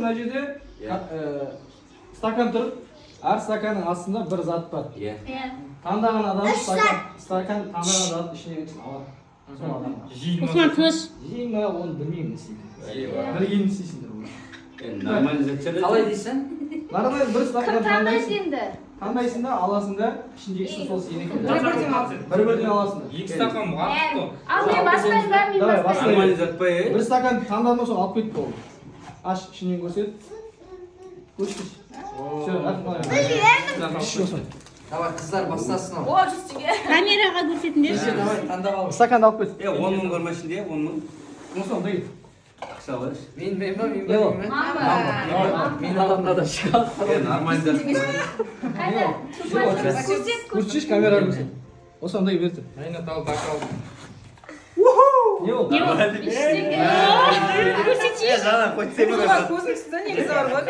Мына жерде стакан тұр. Әр стаканның астында бір зат бар. Иә. Иә. Таңдаған адам Үш стакан, стакан таңдаған зат ішіне алады. Сол адам. Осман, тыныш. Жей ма, оны білмеймін, не істейтінін. Білгенін істейсіңдер оны. Нормально зат шығар. Қалай дейсің? Нормально, бір Кім стакан таңдайды таңдайсың. енді? Таңдайсың да, аласың да, ішіндегісі сол сенікі. Бір бірден ал. Бір бірден аласың. Екі стакан артық қой. Ал мен бастаймын ба? Мен Давай, бастаймын. бастай. Нормально зат па, е? Бір стакан таңдадың, сол алып кет, болды. Аш, ішінен көрсет. Көрсетші. Все, рахмет. Іш, Осман. Давай, қыздар бастасын ал. О, 100 теңге. Камераға көрсетіңдерші. Давай, таңдап ал. Стаканды алып кет. Е, 10 000 бар ма ішінде? 10 000? Осман, дай. Ақша алайыншы. Мен ба, мен ба, Не ол? мен ба? Мама. Мен аламын да шығады. Е, нормально зат. Қайда? Көрсет, көрсет. Көрсетші, камераға көрсет. Осман, дай, бері тұр. Айна тал бокал. Не ол? Не ол? 500 теңге. Көрсетші. Жаңа қойсай. Көзім түсті негізі, бар ғой.